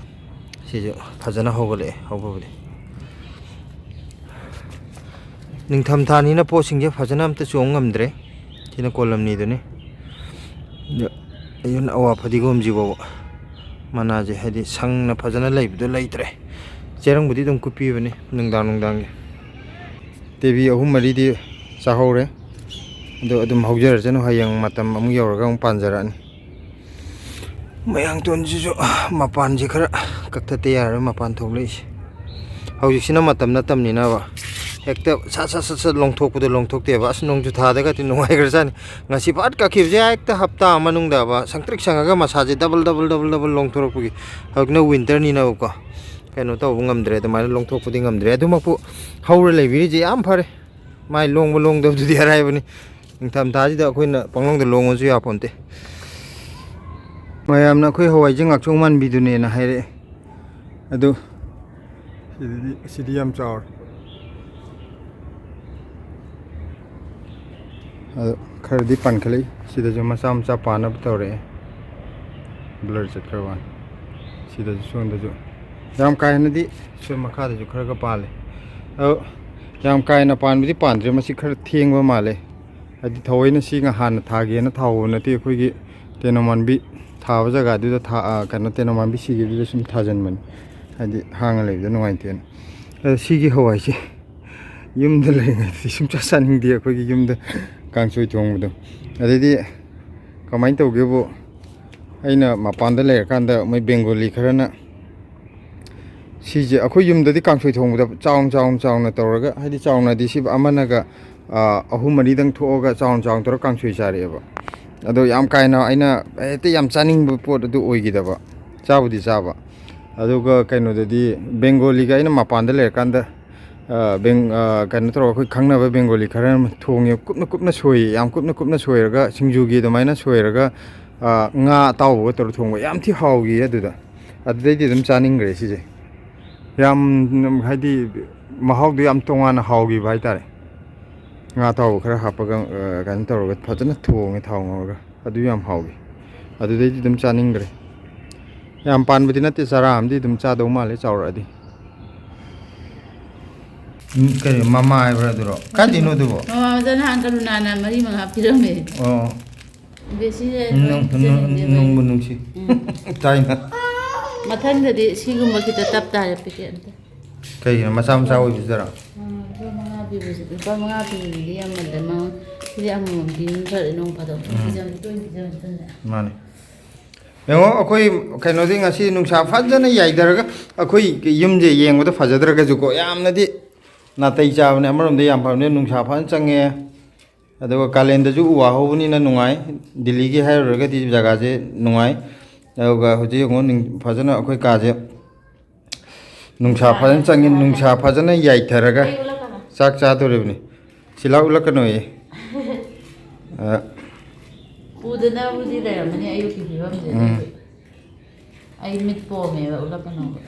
ꯁꯤꯁꯨ ꯐꯖꯅ ꯍꯧꯒꯠꯂꯛꯑꯦ ꯍꯧꯕꯕꯨꯗꯤ꯫ ꯅꯤꯡꯊꯝꯊꯥꯅꯤꯅ ꯄꯣꯠꯁꯤꯡꯁꯦ ꯐꯖꯅ ꯑꯝꯇ ꯆꯣꯡ ꯉꯝꯗ꯭ꯔꯦ꯫ ꯁꯤꯅ ꯀꯣꯂꯝꯅꯤꯗꯨꯅꯤ꯫ ꯑꯗ ꯑꯌꯨꯛ ꯑꯋꯥ ꯐꯗꯤꯒꯣꯝꯁꯤꯐꯥꯎ ꯃꯅꯥꯁꯦ ꯍꯥꯏꯗꯤ ꯁꯪꯅ ꯐꯖꯅ ꯂꯩꯕꯗꯣ ꯂꯩꯇ꯭ꯔꯦ꯫ ꯆꯦꯔꯪꯕꯨꯗꯤ ꯑꯗꯨꯝ ꯀꯨꯞꯄꯤꯕꯅꯤ ꯅꯨꯡꯗꯥꯡ ꯅꯨꯡꯗꯥꯡꯒꯤ꯫ ꯇꯦꯕꯤ ꯑꯍꯨꯝ ꯃꯔꯤꯗꯤ ꯆꯥꯍꯧꯔꯦ꯫ ꯑꯗꯣ ꯑꯗꯨꯝ ꯍꯧꯖꯔꯁꯅꯨ, ꯍꯌꯦꯡ ꯃꯇꯝ ꯑꯃꯨꯛ ꯌꯧꯔꯒ ꯑꯃꯨꯛ ꯄꯥꯟꯖꯔꯛꯑꯅꯤ꯫ ꯃꯌꯥꯡꯇꯣꯟꯁꯤꯁꯨ ꯃꯄꯥꯟꯁꯤ ꯈꯔ ꯀꯛꯊꯠꯇ ꯌꯥꯔꯣꯏ, ꯃꯄꯥꯟ ꯊꯣꯛꯂꯛꯏꯁꯦ꯫ ꯍꯧꯖꯤꯛꯁꯤꯅ ꯃꯇꯝ ꯅꯠꯇꯕꯅꯤꯅꯕ ꯍꯦꯛꯇ ꯁꯠ ꯁꯠ ꯁꯠ ꯁꯠ ꯂꯣꯡꯊꯣꯛꯄꯗꯣ ꯂꯣꯡꯊꯣꯛꯇꯦꯕ꯫ ꯑꯁ, ꯅꯣꯡꯖꯨ ꯊꯥꯗꯒꯗꯤ ꯅꯨꯡꯉꯥꯏꯈ꯭ꯔꯖꯥꯠꯅꯤ꯫ ꯉꯁꯤ ꯐꯠ ꯀꯛꯈꯤꯕꯁꯦ ꯍꯦꯛꯇ ꯍꯞꯇꯥ ꯃꯅꯨꯡꯗꯕ ꯁꯪꯇ꯭ꯔꯤꯛ ꯁꯪꯉꯒ ꯃꯁꯥꯁꯦ ꯗꯕꯜ ꯗꯕꯜ ꯗꯕꯜ ꯗꯕꯜ ꯂꯣꯡꯊꯣꯔꯛꯄꯒꯤ꯫ ꯍꯧꯖꯤꯛꯅ ꯋꯤꯟꯇꯔꯅꯤꯅꯕꯀꯣ ꯀꯩꯅꯣ ꯇꯧꯕ ꯉꯝꯗ꯭ꯔꯦ, ꯑꯗꯨꯃꯥꯏꯅ ꯂꯣꯡꯊꯣꯛꯄꯗꯤ ꯉꯝꯗ꯭ꯔꯦ꯫ ꯑꯗꯨꯃꯛꯄꯨ ꯍꯧꯔ ꯂꯩꯕꯤꯔꯤꯁꯦ ꯌꯥꯝ ꯐꯔꯦ꯫ ꯃꯥꯏ ꯂꯣꯡꯕ ꯂꯣꯡꯗꯕꯗꯨꯗꯤ ꯑꯔꯥꯏꯕꯅꯤ꯫ ꯅꯤꯡꯊꯝꯊꯥꯁꯤꯗ ꯑꯩꯈꯣꯏꯅ ꯄꯪꯂꯣꯡꯗ ꯂꯣꯡꯉꯁꯨ ꯌꯥꯄꯣꯟꯇꯦ꯫ ꯃꯌꯥꯝꯅ ꯑꯩꯈꯣꯏ ꯍꯋꯥꯏꯁꯦ ꯉꯥꯛꯆꯣꯡ ꯃꯥꯟꯕꯤꯗꯨꯅꯦꯅ ꯍꯥꯏꯔꯛꯑꯦ꯫ ꯑꯗꯨ ꯁꯤꯗꯗꯤ, ꯁꯤꯗꯤ ꯌꯥꯝ ꯆꯥꯎꯔꯦ꯫ ꯑꯗꯣ ꯈꯔꯗꯤ ꯄꯥꯟꯈꯠꯂꯛꯏ꯫ ꯁꯤꯗꯁꯨ ꯃꯆꯥ ꯃꯆꯥ ꯄꯥꯟꯅꯕ ꯇꯧꯔꯛꯑꯦ꯫ ꯕ꯭ꯂꯔ ꯆꯠꯈ꯭ꯔ ꯋꯥꯅꯤ꯫ ꯁꯤꯗꯁꯨ, ꯁꯣꯝꯗꯁꯨ ꯌꯥꯝ ꯀꯥ ꯍꯦꯟꯅꯗꯤ, ꯁꯣꯝ ꯃꯈꯥꯗꯁꯨ ꯈꯔꯒ ꯄꯥꯜꯂꯦ꯫ ꯑꯗꯣ ꯌꯥꯝ ꯀꯥ ꯍꯦꯟꯅ ꯄꯥꯟꯕꯗꯤ ꯄꯥꯟꯗ꯭ꯔꯦ꯫ ꯃꯁꯤ ꯈꯔ ꯊꯦꯡꯕ ꯃꯥꯜꯂꯦ꯫ ꯍꯥꯏꯗꯤ ꯊꯑꯣꯏꯅ ꯁꯤ ꯉꯍꯥꯟꯅ ꯊꯥꯒꯦꯅ ꯊꯥꯍꯧꯕ ꯅꯠꯇꯦ꯫ ꯑꯩꯈꯣꯏꯒꯤ ꯇꯦꯅꯧ ꯃꯥꯟꯕꯤ ꯊꯥꯕ ꯖꯒꯥꯗꯨꯗ ꯊꯥ-, ꯑ, ꯀꯩꯅꯣ, ꯇꯦꯅꯧ ꯃꯥꯟꯕꯤ ꯁꯤꯈꯤꯕꯗꯨꯗ ꯁꯨꯝ ꯊꯥꯖꯤꯟꯕꯅꯤ꯫ ꯍꯥꯏꯗꯤ ꯍꯥꯡꯉ ꯂꯩꯕꯗꯣ ꯅꯨꯡꯉꯥꯏꯇꯦꯅ꯫ ꯑꯗꯣ ꯁꯤꯒꯤ ꯍꯋꯥꯏꯁꯦ ꯌꯨꯝꯗ ꯂꯩꯔꯤꯉꯩꯗꯗꯤ ꯁꯨꯡꯆꯥ ꯆꯥꯅꯤꯡꯗꯦ, ꯑꯩꯈꯣꯏꯒꯤ ꯌꯨꯝꯗ ꯀꯥꯡꯁꯣꯏ ꯊꯣꯡꯕꯗꯣ꯫ ꯑꯗꯩꯗꯤ ꯀꯃꯥꯏꯅ ꯇꯧꯒꯦꯕꯨ, ꯑꯩꯅ ꯃꯄꯥꯟꯗ ꯂꯩꯔꯀꯥꯟꯗ ꯃꯣꯏ ꯕꯦꯡꯒꯣꯂꯤ ꯈꯔꯅ ꯁꯤꯁꯦ ꯑꯩꯈꯣꯏ ꯌꯨꯝꯗꯗꯤ ꯀꯥꯡꯁꯣꯏ ꯊꯣꯡꯕꯗ ꯆꯥꯎꯅ, ꯆꯥꯎꯅ, ꯆꯥꯎꯅ ꯇꯧꯔꯒ, ꯍꯥꯏꯗꯤ ꯆꯥꯎꯅꯗꯤ ꯁꯤ ꯑꯃꯅꯒ, ꯑ, ꯑꯍꯨꯝ ꯃꯔꯤꯗꯪ ꯊꯣꯛꯑꯒ ꯆꯥꯎꯅ, ꯆꯥꯎꯅ ꯇꯧꯔꯒ ꯀꯥꯡꯁꯣꯏ ꯆꯥꯔꯛꯑꯦꯕ꯫ ꯑꯗꯣ ꯌꯥꯝ ꯀꯥ ꯍꯦꯟꯅ ꯑꯩꯅ ꯍꯦꯛꯇ ꯌꯥꯝ ꯆꯥꯅꯤꯡꯕ ꯄꯣꯠ ꯑꯗꯨ ꯑꯣꯏꯈꯤꯗꯕ, ꯆꯥꯕꯨꯗꯤ ꯆꯥꯕ꯫ ꯑꯗꯨꯒ ꯀꯩꯅꯣꯗꯗꯤ ꯕꯦꯡꯒꯣꯂꯤꯒ ꯑꯩꯅ ꯃꯄꯥꯟꯗ ꯂꯩꯔꯀꯥꯟꯗ, ꯑ, ꯕꯦꯡ-, ꯑ, ꯀꯩꯅꯣ ꯇꯧꯔꯒ ꯑꯩꯈꯣꯏ ꯈꯪꯅꯕ ꯕꯦꯡꯒꯣꯂꯤ ꯈꯔ ꯑꯃ ꯊꯣꯡꯉꯦ꯫ ꯀꯨꯞꯅ ꯀꯨꯞꯅ ꯁꯣꯏꯌꯦ, ꯌꯥꯝ ꯀꯨꯞꯅ ꯀꯨꯞꯅ ꯁꯣꯏꯔꯒ, ꯁꯤꯡꯖꯨꯒꯤ ꯑꯗꯨꯃꯥꯏꯅ ꯁꯣꯏꯔꯒ, ꯑ, ꯉꯥ ꯑꯇꯥꯎꯕꯒ ꯇꯧꯔ ꯊꯣꯡꯕ, ꯌꯥꯝ ꯊꯤ ꯍꯥꯎꯈꯤ ꯑꯗꯨꯗ꯫ ꯑꯗꯨꯗꯩꯗꯤ ꯑꯗꯨꯝ ꯆꯥꯅꯤꯡꯈ꯭ꯔꯦ ꯁꯤꯁꯦ꯫ ꯌꯥꯝ, ꯍꯥꯏꯗꯤ, ꯃꯍꯥꯎꯗꯣ ꯌꯥꯝ ꯇꯣꯉꯥꯟꯅ ꯍꯥꯎꯈꯤꯕ ꯍꯥꯏꯇꯥꯔꯦ꯫ ꯉꯥ ꯑꯇꯥꯎꯕ ꯈꯔ ꯍꯥꯞꯄꯒ, ꯑ, ꯀꯩꯅꯣ ꯇꯧꯔꯒ ꯐꯖꯅ ꯊꯣꯡꯉꯦ, ꯊꯥꯎ ꯉꯧꯔꯒ꯫ ꯑꯗꯨ ꯌꯥꯝ ꯍꯥꯎꯈꯤ꯫ ꯑꯗꯨꯗꯩꯗꯤ ꯑꯗꯨꯝ ꯆꯥꯅꯤꯡꯈ꯭ꯔꯦ꯫ ꯌꯥꯝ ꯄꯥꯟꯕꯗꯤ ꯅꯠꯇꯦ, ꯆꯔꯥ ꯑꯃꯗꯤ ꯑꯗꯨꯝ ꯆꯥꯗꯧ ꯃꯥꯜꯂꯦ ꯆꯥꯎꯔꯛꯑꯗꯤ꯫ ꯎꯝ, ꯀꯔꯤ ꯃꯃꯥ ꯍꯥꯏꯕ꯭ꯔꯥ ꯑꯗꯨꯔꯣ? ꯀꯥꯏꯗꯩꯅꯣ ꯑꯗꯨꯕꯣ? ꯃꯃꯥꯗ ꯅꯍꯥꯟ ꯀꯔꯨꯅꯥꯅ ꯃꯔꯤ ꯃꯉꯥ ꯄꯤꯔꯝꯃꯦ꯫ ꯑꯣ꯫ ꯕꯦꯁꯤꯁꯦ ꯂꯣꯏ ꯅꯨꯡ-, ꯅꯨꯡ-, ꯄꯤꯖꯅꯤꯡꯗꯦ ꯅꯨꯡꯕꯨ ꯃꯣꯏ꯫ ꯅꯨꯡꯁꯤ꯫ ꯎꯝ꯫ ꯊꯥꯏꯅ꯫ ꯃꯊꯪꯗꯗꯤ ꯁꯤꯒꯨꯝꯕ ꯈꯤꯇ ꯇꯞ ꯇꯥꯔꯦ ꯄꯤꯀꯦꯠ ꯑꯝꯇ꯫ ꯀꯩꯒꯤꯅꯣ ꯃꯆꯥ ꯃꯆꯥ ꯑꯣꯏꯕꯁꯤꯗꯔꯣ? ꯑꯥ, ꯂꯨꯄꯥ ꯃꯉꯥ ꯄꯤꯕꯁꯦ, ꯂꯨꯄꯥ ꯃꯉꯥ ꯄꯤꯕꯗꯨꯗꯤ ꯌꯥꯝꯃꯜꯂꯦ꯫ ꯃꯉꯥ, ꯁꯤꯗꯤ ꯑꯃꯃꯝ ꯄꯤꯕꯅ ꯐꯔꯦ, ꯅꯣꯡ ꯐꯥꯗꯣꯛ ꯎꯝ꯫ ꯄꯤꯖꯕ, ꯇꯣꯏꯅ ꯄꯤꯖꯕ ꯅꯠꯇꯕꯅꯤꯅ꯫ ꯃꯥꯅꯦ꯫ ꯌꯦꯡꯉꯣ, ꯑꯩꯈꯣꯏ ꯀꯩꯅꯣꯗꯤ ꯉꯁꯤ ꯅꯨꯡꯁꯥ ꯐꯖꯅ ꯌꯥꯏꯊꯔꯒ, ꯑꯩꯈꯣꯏ ꯌꯨꯝꯁꯦ ꯌꯦꯡꯕꯗ ꯐꯖꯗ꯭ꯔꯒꯁꯨꯀꯣ, ꯌꯥꯝꯅꯗꯤ ꯅꯥꯇꯩ ꯆꯥꯕꯅꯦ꯫ ꯑꯃꯔꯣꯝꯗ ꯌꯥꯝ ꯐꯕꯅꯦ, ꯅꯨꯡꯁꯥ ꯐꯖꯅ ꯆꯪꯉꯦ꯫ ꯑꯗꯨꯒ ꯀꯥꯂꯦꯟꯗꯁꯨ ꯎ ꯋꯥ ꯍꯧꯕꯅꯤꯅ ꯅꯨꯡꯉꯥꯏ꯫ ꯗꯤꯜꯂꯤꯒꯤ ꯍꯥꯏꯔꯨꯔꯒꯗꯤ ꯖꯒꯥꯁꯦ ꯅꯨꯡꯉꯥꯏ꯫ ꯑꯗꯨꯒ ꯍꯧꯖꯤꯛ ꯌꯦꯡꯉꯣ, ꯅꯤꯡ-, ꯐꯖꯅ ꯑꯩꯈꯣꯏ ꯀꯥꯁꯦ ꯅꯨꯡꯁꯥ ꯐꯖꯅ ꯆꯪꯉꯤ, ꯅꯨꯡꯁꯥ ꯐꯖꯅ ꯌꯥꯏꯊꯔꯒ ꯑꯩ ꯎꯠꯂꯛꯀꯅꯨ꯫ ꯆꯥꯛ ꯆꯥꯗꯣꯔꯤꯕꯅꯤ꯫ ꯁꯤ ꯂꯥꯛ ꯎꯠꯂꯛꯀꯅꯣꯌꯦ꯫ ꯑ, ꯎꯗꯅꯕꯨꯗꯤ ꯂꯩꯔꯝꯃꯅꯤ ꯑꯌꯨꯛꯀꯤ ꯐꯤꯕꯝꯁꯦ, ꯎꯝ꯫ ꯑꯗꯨꯕꯨ ꯑꯩ ꯃꯤꯠ ꯄꯣꯝꯃꯦꯕ, ꯎꯠꯂꯛꯀꯅꯣꯕ꯫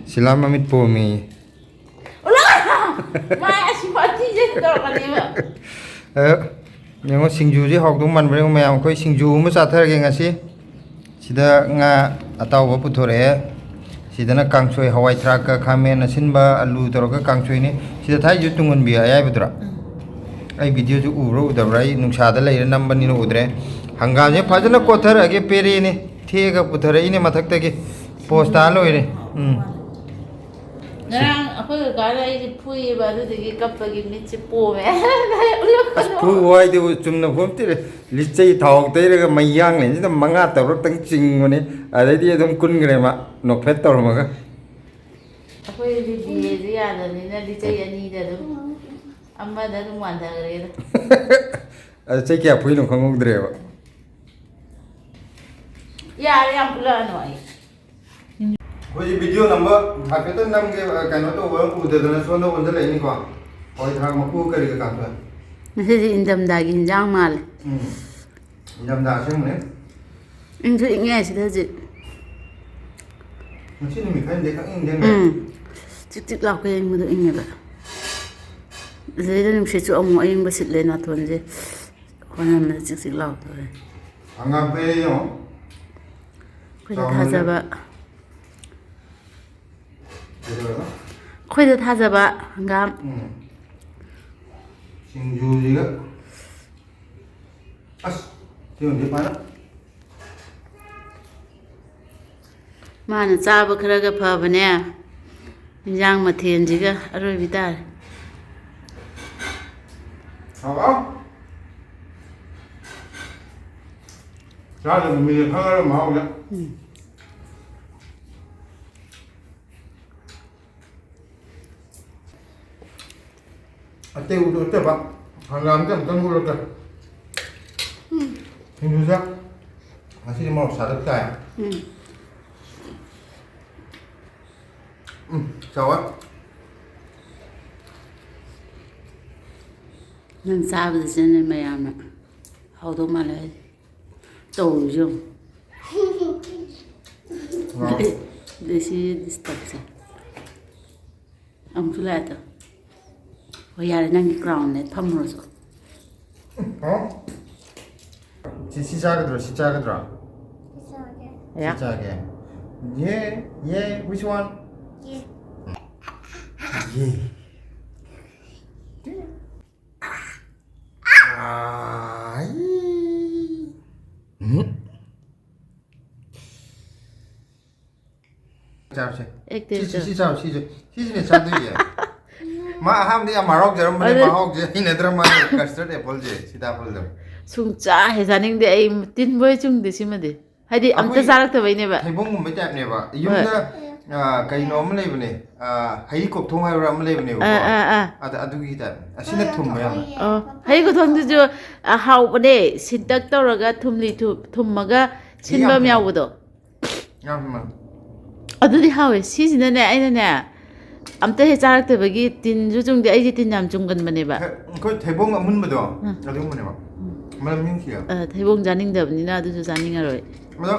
ꯁꯤꯂꯥ ꯃꯃꯤꯠ ꯄꯣꯝꯃꯦꯌꯦ꯫ ꯎꯠꯂꯛꯀꯅꯣ! ꯃꯥꯏ ꯑꯁꯤ ꯃꯊꯤꯁꯦ ꯇꯧꯔꯛꯀꯅꯦꯕ꯫ ꯑ, ꯌꯦꯡꯉꯣ, ꯁꯤꯡꯖꯨꯁꯦ ꯍꯥꯎꯗꯧ ꯃꯥꯟꯕ꯭ꯔꯥ ꯌꯦꯡꯉꯣ, ꯃꯌꯥꯝ꯫ ꯑꯩꯈꯣꯏ ꯁꯤꯡꯖꯨ ꯑꯃ ꯆꯥꯊꯔꯒꯦ ꯉꯁꯤ꯫ ꯁꯤꯗ ꯉꯥ ꯑꯇꯥꯎꯕ ꯄꯨꯊꯣꯔꯛꯑꯦ꯫ ꯁꯤꯗꯅ ꯀꯥꯡꯁꯣꯏ, ꯍꯋꯥꯏ ꯊ꯭ꯔꯥꯛꯀ, ꯈꯥꯃꯦꯟ ꯑꯁꯤꯟꯕ, ꯑꯂꯨ ꯇꯧꯔꯒ ꯀꯥꯡꯁꯣꯏꯅꯤ꯫ ꯁꯤꯗ ꯊꯥꯏꯁꯤꯁꯨ ꯇꯨꯡꯍꯟꯕꯤ ꯑꯌꯥꯏꯕꯗꯨꯔꯥ? ꯎꯝ꯫ ꯑꯩ ꯚꯤꯗꯤꯑꯣꯁꯨ ꯎꯕ꯭ꯔꯥ ꯎꯗꯕ꯭ꯔꯥ? ꯑꯩ ꯅꯨꯡꯁꯥꯗ ꯂꯩꯔ ꯅꯝꯕꯅꯤꯅ ꯎꯗ꯭ꯔꯦ꯫ ꯍꯪꯒꯥꯝꯁꯦ ꯐꯖꯅ ꯀꯣꯠꯊꯔꯛꯑꯒꯦ, ꯄꯦꯔꯦꯅꯦ꯫ ꯊꯦꯛꯑꯒ ꯄꯨꯊꯔꯛꯏꯅꯦ ꯃꯊꯛꯇꯒꯤ꯫ ꯄꯣꯁ ꯇꯥ ꯂꯣꯏꯔꯦ꯫ ꯎꯝ꯫ ꯉꯔꯥꯡ ꯑꯩꯈꯣꯏ ꯀꯀꯥꯅ ꯑꯩꯁꯦ ꯐꯨꯏꯌꯦꯕ, ꯑꯗꯨꯗꯨꯒꯤ ꯀꯞꯄꯒꯤ ꯃꯤꯠꯁꯦ ꯄꯣꯝꯃꯦ꯫ ꯑꯁ, ꯐꯨ ꯍꯥꯏꯗꯨꯕꯨ ꯆꯨꯝꯅ ꯐꯨ ꯅꯠꯇꯦ꯫ ꯂꯤꯆꯩ ꯊꯥꯎ ꯇꯩꯔꯒ ꯃꯩ ꯌꯥꯡꯂꯦꯟꯁꯤꯗ ꯃꯉꯥ ꯇꯔꯨꯛꯇꯪ ꯆꯤꯡꯕꯅꯤ꯫ ꯑꯗꯩꯗꯤ ꯑꯗꯨꯝ ꯀꯨꯟꯈ꯭ꯔꯦ ꯃꯥ, ꯅꯣꯛꯐꯦꯠ ꯇꯧꯔꯝꯃꯒ꯫ ꯑꯩꯈꯣꯏꯗꯤ ꯕꯤ ꯑꯦꯁꯦ ꯌꯥꯗꯕꯅꯤꯅ ꯂꯤꯆꯩ ꯑꯅꯤꯗ ꯑꯗꯨꯝ, ꯑꯃꯗ ꯑꯗꯨꯝ ꯋꯥꯟꯊꯈ꯭ꯔꯦꯗ꯫ ꯑꯗ ꯆꯩ ꯀꯌꯥ ꯐꯨꯏꯅꯣ ꯈꯪꯍꯧꯗ꯭ꯔꯦꯕ꯫ ꯌꯥꯔꯦ, ꯌꯥꯝ ꯐꯨꯂꯛꯑꯅꯨ ꯑꯩ꯫ ꯑꯩꯈꯣꯏꯁꯦ ꯚꯤꯗꯤꯑꯣ ꯅꯝꯕ ꯍꯥꯏꯐꯦꯠꯇꯪ ꯅꯝꯒꯦ, ꯀꯩꯅꯣ ꯇꯧꯕ ꯎꯗꯗꯅ ꯁꯣꯝꯗ ꯑꯣꯟꯁꯤꯜꯂꯛꯏꯅꯤꯀꯣ꯫ ꯍꯋꯥꯏ ꯊ꯭ꯔꯥꯛ ꯃꯀꯨ ꯀꯔꯤꯒ ꯀꯥꯡꯁꯣꯏ꯫ ꯉꯁꯤꯗꯤ ꯏꯪꯊꯝꯊꯥꯒꯤ ꯏꯟꯖꯥꯡ ꯃꯥꯜꯂꯦ꯫ ꯎꯝ꯫ ꯏꯪꯊꯝꯊꯥ ꯑꯁꯦꯡꯕꯅꯦ꯫ ꯏꯪꯁꯨ ꯏꯪꯉꯦ ꯁꯤꯗ ꯍꯧꯖꯤꯛ꯫ ꯉꯁꯤ ꯅꯨꯃꯤꯠ ꯈꯔꯗꯤ ꯈꯛ ꯏꯪꯊꯝꯃꯦ꯫ ꯎꯝ꯫ ꯆꯤꯛ ꯆꯤꯛ ꯂꯥꯎ ꯀꯌꯦꯡꯕꯗꯣ ꯏꯪꯉꯦꯕ꯫ ꯑꯗꯨꯗꯩꯗ ꯅꯨꯡꯁꯤꯠꯁꯨ ꯑꯃꯨꯛ ꯑꯌꯤꯡꯕ ꯁꯤꯠꯂꯦ, ꯅꯥꯇꯣꯟꯁꯦ ꯍꯣꯟꯍꯟꯕꯗ ꯆꯤꯛ ꯆꯤꯛ ꯂꯥꯎꯗꯣꯔꯦ꯫ ꯍꯪꯒꯥꯝ ꯄꯦꯔꯦ ꯌꯦꯡꯉꯣ꯫ ꯑꯩꯈꯣꯏꯗ ꯆꯥꯎꯅ ꯊꯥꯖꯕ꯫ ꯀꯩꯗꯧꯔꯕ? ꯑꯩꯈꯣꯏꯗ ꯊꯥꯖꯕ ꯍꯪꯒꯥꯝ꯫ ꯎꯝ꯫ ꯁꯤꯡꯖꯨꯁꯤꯒ꯫ ꯑꯁ, ꯁꯤ ꯌꯣꯟꯗꯤ ꯐꯅ꯫ ꯃꯥꯅ ꯆꯥꯕ ꯈꯔꯒ ꯐꯕꯅꯦ, ꯏꯟꯖꯥꯡ ꯃꯊꯦꯜꯁꯤꯒ ꯑꯔꯣꯏꯕꯤ ꯇꯥꯔꯦ꯫ ꯍꯥꯎꯕ? ꯆꯥꯗꯕ ꯃꯤꯁꯦ ꯈꯪꯉꯔꯣꯏ ꯃꯍꯥꯎꯁꯦ꯫ ꯎꯝ꯫ ꯑꯇꯩ ꯎꯗꯣ ꯅꯠꯇꯕ, ꯍꯪꯒꯥꯝꯗ ꯑꯃꯨꯛꯇꯪ ꯎꯔꯒ꯫ ꯎꯝ꯫ ꯁꯤꯡꯖꯨꯗ ꯉꯁꯤꯗꯤ ꯃꯣꯔꯣꯛ ꯁꯥꯇꯛ ꯇꯥꯏ꯫ ꯎꯝ꯫ ꯎꯝ, ꯆꯥꯎꯋꯦ꯫ ꯅꯪ ꯆꯥꯕꯗꯁꯨꯅꯦ ꯃꯌꯥꯝꯅ ꯍꯥꯎꯗꯧ ꯃꯥꯜꯂꯦ ꯍꯥꯏꯁꯦ꯫ ꯇꯧꯔꯤꯁꯦ ꯌꯦꯡꯉꯨ꯫ ꯉꯥꯎ꯫ ꯗꯦꯁꯤ ꯗꯤꯁꯇꯔꯕꯁꯦ꯫ ꯑꯃꯨꯛꯁꯨ ꯂꯥꯛꯑꯦ ꯇꯣ꯫ ꯍꯣꯏ, ꯌꯥꯔꯦ, ꯅꯪꯒꯤ ꯀ꯭ꯔꯥꯎꯟꯅꯦ, ꯐꯝꯃꯨꯔꯣ ꯆꯣ꯫ ꯍꯥ? ꯁꯤ, ꯁꯤ ꯆꯥꯒꯗ꯭ꯔꯣ? ꯁꯤ ꯆꯥꯒꯗ꯭ꯔꯣ? ꯁꯤ ꯆꯥꯒꯦ꯫ ꯁꯤ ꯌꯥ꯫ ꯆꯥꯒꯦ꯫ ꯌꯦ, ꯌꯦ, which one? ꯌꯦ꯫ ꯌꯦ꯫ ꯑꯥꯏ꯫ ꯎꯝ꯫ ꯆꯥꯔꯁꯦ꯫ ꯑꯦꯛ ꯁꯤ, ꯁꯤ, ꯇꯦꯁ ꯁꯤ ꯆꯥꯔꯣ, ꯁꯤꯁꯦ꯫ ꯁꯤꯁꯤꯅꯦ ꯆꯥꯗꯣꯏꯁꯦ꯫ ꯃꯥ ꯑꯍꯥꯟꯕꯗ ꯌꯥꯝ ꯍꯔꯥꯎꯖꯔꯝꯕꯅꯦ, ꯑꯗꯨ ꯃꯍꯥꯎꯁꯦ ꯍꯩꯅꯗ꯭ꯔ ꯃꯥꯜꯂꯦ, custard appleꯁꯦ, ꯁꯤꯇꯥꯐꯜꯗꯣ꯫ ꯁꯨꯡꯆꯥ ꯍꯦꯛ ꯆꯥꯅꯤꯡꯗꯦ ꯑꯩ, ꯇꯤꯟꯕꯣꯏ ꯆꯨꯝꯗꯦ ꯁꯤꯃꯗꯤ꯫ ꯍꯥꯏꯗꯤ ꯑꯝꯇ ꯑꯩꯈꯣꯏ ꯆꯥꯔꯛꯇꯕꯩꯅꯦꯕ꯫ ꯊꯩꯕꯣꯡꯒꯨꯝꯕꯩ typeꯅꯦꯕ꯫ ꯍꯣꯏ꯫ ꯌꯨꯝꯗ, ꯑ, ꯀꯩꯅꯣ ꯑꯃ ꯂꯩꯕꯅꯦ, ꯑ, ꯍꯩꯔꯤꯀꯣꯛꯊꯣꯡ ꯍꯥꯏꯕ꯭ꯔꯥ ꯑꯃ ꯂꯩꯕꯅꯦꯕꯀꯣ꯫ ꯑꯥ, ꯑꯥ, ꯑꯥ꯫ ꯑꯗ, ꯑꯗꯨꯒꯤ type꯫ ꯑꯁꯤꯅ ꯊꯨꯝꯕ ꯌꯥꯝꯅ꯫ ꯑꯣ, ꯍꯩꯔꯤꯀꯣꯛꯊꯣꯡꯗꯨꯁꯨ, ꯑ, ꯍꯥꯎꯕꯅꯦ꯫ ꯁꯤꯟꯇꯛ ꯇꯧꯔꯒ ꯊꯨꯝꯂꯤ ꯊꯨ-, ꯊꯨꯝꯃꯒ ꯁꯤ ꯁꯤꯟꯕ ꯌꯥꯝ ꯑꯃ ꯐꯩ꯫ ꯌꯥꯎꯕꯗꯣ꯫ ꯌꯥꯝ ꯃꯥ-꯫ ꯑꯗꯨꯗꯤ ꯍꯥꯎꯋꯦ꯫ ꯁꯤꯁꯤꯅꯅꯦ, ꯑꯩꯅꯅꯦ, ꯑꯝꯇ ꯍꯦꯛ ꯆꯥꯔꯛꯇꯕꯒꯤ ꯇꯤꯟꯁꯨ ꯆꯨꯝꯗꯦ꯫ ꯑꯩꯁꯦ ꯇꯤꯟ ꯌꯥꯝ ꯆꯨꯝꯒꯟꯕꯅꯦꯕ꯫ ꯊ-, ꯑꯩꯈꯣꯏ ꯊꯩꯕꯣꯡ ꯑꯃꯨꯟꯕꯗꯣ, ꯑꯥ꯫ ꯑꯗꯨꯒꯨꯝꯕꯅꯦꯕ꯫ ꯎꯝ꯫ ꯃꯅꯝ ꯅꯨꯡꯁꯤꯌꯦ꯫ ꯑ, ꯊꯩꯕꯣꯡ ꯆꯥꯅꯤꯡꯗꯕꯅꯤꯅ ꯑꯗꯨꯁꯨ ꯆꯥꯅꯤꯡꯉꯔꯣꯏ꯫ ꯑꯗꯣ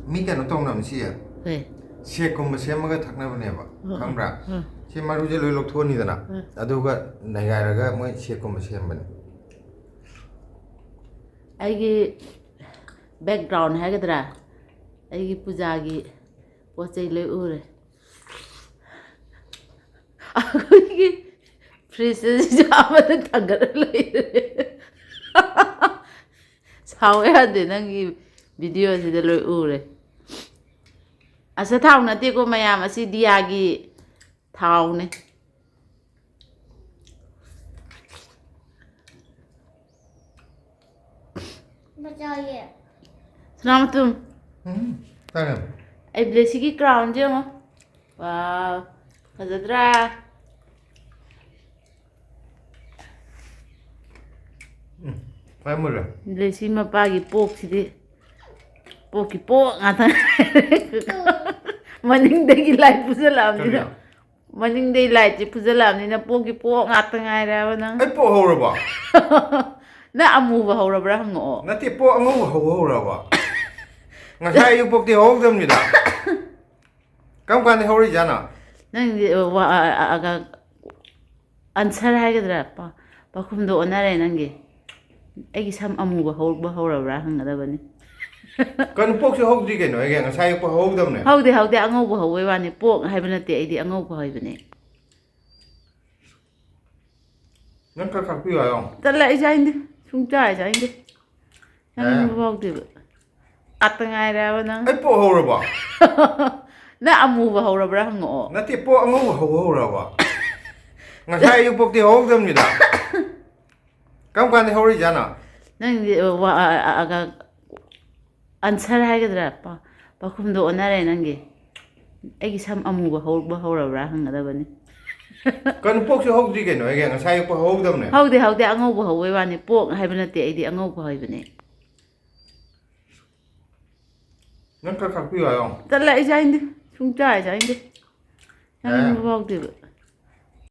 ꯃꯤ ꯀꯩꯅꯣ ꯇꯧꯅꯕꯅꯤ ꯁꯤꯁꯦ꯫ ꯀꯩ? ꯁꯦꯛꯀꯨꯝꯕ ꯁꯦꯝꯃꯒ ꯊꯛꯅꯕꯅꯦꯕ, ꯎꯝ, ꯈꯪꯕ꯭ꯔꯥ? ꯎꯝ꯫ ꯁꯤ ꯃꯔꯨꯁꯦ ꯂꯣꯏ ꯂꯧꯊꯣꯛꯑꯅꯤꯗꯅ, ꯎꯝ꯫ ꯑꯗꯨꯒ ꯅꯩꯒꯥꯏꯔꯒ ꯃꯣꯏ ꯁꯦꯛꯀꯨꯝꯕ ꯁꯦꯝꯕꯅꯦ꯫ ꯑꯩꯒꯤ ꯕꯦꯛꯒ꯭ꯔꯥꯎꯟ ꯍꯥꯏꯒꯗ꯭ꯔꯥ, ꯑꯩꯒꯤ ꯄꯨꯖꯥꯒꯤ ꯄꯣꯠ ꯆꯩ ꯂꯣꯏ ꯎꯔꯦ꯫ ꯑꯩꯈꯣꯏꯒꯤ ꯐ꯭ꯔꯤꯖꯁꯤꯁꯨ ꯑꯃꯗ ꯊꯥꯡꯒꯠꯂ ꯂꯩꯔꯦ꯫ ꯁꯥꯎ ꯌꯥꯗꯦ, ꯅꯪꯒꯤ ꯚꯤꯗꯤꯑꯣꯁꯤꯗ ꯂꯣꯏ ꯎꯔꯦ꯫ ꯑꯁ, ꯊꯥꯎ ꯅꯠꯇꯦꯀꯣ ꯃꯌꯥꯝ, ꯑꯁꯤ ꯗꯤꯌꯥꯒꯤ ꯊꯥꯎꯅꯦ꯫ ꯁꯅꯥꯃꯇꯨꯝ, ꯎꯝ, ꯆꯥꯔꯦ꯫ ꯑꯩ ꯕ꯭ꯂꯦꯁꯤꯒꯤ ꯀ꯭ꯔꯥꯎꯟꯁꯦ ꯌꯦꯡꯉꯣ꯫ ꯋꯥꯎ, ꯐꯖꯗ꯭ꯔꯥ? ꯎꯝ, ꯈ꯭ꯋꯥꯏ ꯃꯨꯜꯂꯦ꯫ ꯕ꯭ꯂꯦꯁꯤ ꯃꯄꯥꯒꯤ ꯄꯣꯛꯁꯤꯗꯤ, ꯄꯣꯛꯀꯤ ꯄꯣꯛ ꯉꯥꯛꯇ꯫ ꯃꯅꯤꯡꯗꯒꯤ ꯂꯥꯏꯠ ꯄꯨꯁꯜꯂꯛꯑꯕꯅꯤꯅ, ꯀꯔꯤ? ꯃꯅꯤꯡꯗꯒꯤ ꯂꯥꯏꯠꯁꯦ ꯄꯨꯁꯜꯂꯛꯑꯕꯅꯤꯅ ꯄꯣꯛꯀꯤ ꯄꯣꯛ ꯉꯥꯛꯇ ꯉꯥꯏꯔꯦꯕ ꯅꯪ꯫ ꯑꯩ ꯄꯣꯛ ꯍꯧꯔꯕꯣ? ꯅꯪ ꯑꯃꯨꯕ ꯍꯧꯔꯕ꯭ꯔꯥ ꯍꯪꯉꯛꯑꯣ꯫ ꯅꯠꯇꯦ, ꯄꯣꯛ ꯑꯉꯧꯕ ꯍꯧꯕ ꯍꯧꯔꯕꯣ? ꯉꯁꯥꯏ ꯑꯌꯨꯛ ꯄꯣꯛꯇꯤ ꯍꯧꯍꯧꯗꯕꯅꯤꯗ꯫ ꯀꯔꯝ ꯀꯥꯟꯗ ꯍꯧꯔꯤꯖꯥꯠꯅꯣ? ꯅꯪꯗꯤ, ꯑ, ꯋꯥ-, ꯑ-, ꯑ-, ꯑ-, ꯑꯟꯁꯔ ꯍꯥꯏꯒꯗ꯭ꯔꯥ? ꯄ-, ꯄꯥꯎꯈꯨꯝꯗꯣ ꯑꯣꯟꯅꯔꯦ ꯅꯪꯒꯤ꯫ ꯑꯩꯒꯤ ꯁꯝ ꯑꯃꯨꯕ ꯍꯧꯕ ꯍꯧꯔꯕ꯭ꯔꯥ ꯍꯪꯒꯗꯕꯅꯤ꯫ ꯀꯩꯅꯣ, ꯄꯣꯛꯁꯨ ꯍꯧꯗ꯭ꯔꯤ ꯀꯩꯅꯣ, ꯑꯩꯒꯤ ꯉꯁꯥꯏ ꯑꯌꯨꯛ ꯄꯣꯛ ꯍꯧꯍꯧꯗꯕꯅꯦ꯫ ꯍꯧꯗꯦ, ꯍꯧꯗꯦ, ꯑꯉꯧꯕ ꯍꯧꯕꯩ ꯋꯥꯅꯤ꯫ ꯄꯣꯛ ꯍꯥꯏꯕ ꯅꯠꯇꯦ, ꯑꯩꯗꯤ ꯑꯉꯧꯕ ꯍꯥꯏꯕꯅꯦ꯫ ꯅꯪ ꯈꯔ ꯈꯥꯛꯄꯤꯌꯨ ꯍꯥꯏꯌꯣ꯫ ꯇꯜꯂꯦ, ꯑꯩ ꯆꯥꯅꯤꯡꯗꯦ꯫ ꯁꯨꯡꯆꯥ ꯍꯦꯛ ꯆꯥꯅꯤꯡꯗꯦ꯫ ꯆꯥꯅꯤꯡꯕ ꯑꯦ꯫ ꯐꯥꯎꯗꯦꯕ꯫ ꯉꯥꯛꯇ ꯉꯥꯏꯔꯦꯕ ꯅꯪ꯫ ꯑꯩ ꯄꯣꯛ ꯍꯧꯔꯕꯣ? ꯅꯪ ꯑꯃꯨꯕ ꯍꯧꯔꯕ꯭ꯔꯥ ꯍꯪꯉꯛꯑꯣ꯫ ꯅꯠꯇꯦ, ꯄꯣꯛ ꯑꯉꯧꯕ ꯍꯧꯕ ꯍꯧꯔꯕꯣ? ꯉꯁꯥꯏ ꯑꯌꯨꯛ ꯄꯣꯛꯇꯤ ꯍꯧꯍꯧꯗꯕꯅꯤꯗ꯫ ꯀꯔꯝ ꯀꯥꯟꯗ ꯍꯧꯔꯤꯖꯥꯠꯅꯣ? ꯅꯪꯗꯤ, ꯑ, ꯋꯥ-, ꯑ-, ꯑ-, ꯑ-, ꯑ-, ꯑꯟꯁꯔ ꯍꯥꯏꯒꯗ꯭ꯔꯥ? ꯄ-, ꯄꯥꯎꯈꯨꯝꯗꯣ ꯑꯣꯟꯅꯔꯦ ꯅꯪꯒꯤ꯫ ꯑꯩꯒꯤ ꯁꯝ ꯑꯃꯨꯕ ꯍꯧꯕ ꯍꯧꯔꯕ꯭ꯔꯥ ꯍꯪꯒꯗꯕꯅꯤ꯫ ꯀꯩꯅꯣ, ꯄꯣꯛꯁꯨ ꯍꯧꯗ꯭ꯔꯤ ꯀꯩꯅꯣ, ꯑꯩꯒꯤ ꯉꯁꯥꯏ ꯑꯌꯨꯛ ꯄꯣꯛ ꯍꯧꯍꯧꯗꯕꯅꯦ꯫ ꯍꯧꯗꯦ, ꯍꯧꯗꯦ, ꯑꯉꯧꯕ ꯍꯧꯕꯩ ꯋꯥꯅꯤ꯫ ꯄꯣꯛ ꯍꯥꯏꯕ ꯅꯠꯇꯦ, ꯑꯩꯗꯤ ꯑꯉꯧꯕ ꯍꯥꯏꯕꯅꯦ꯫ ꯅꯪ ꯈꯔ ꯈꯥꯛꯄꯤꯌꯨ ꯍꯥꯏꯌꯣ꯫ ꯇꯜꯂꯦ, ꯑꯩ ꯆꯥꯅꯤꯡꯗꯦ꯫ ꯁꯨꯡꯆꯥ ꯍꯦꯛ ꯆꯥꯅꯤꯡꯗꯦ꯫ ꯆꯥꯅꯤꯡꯕ ꯑꯦ꯫ ꯐꯥꯎꯗꯦꯕ꯫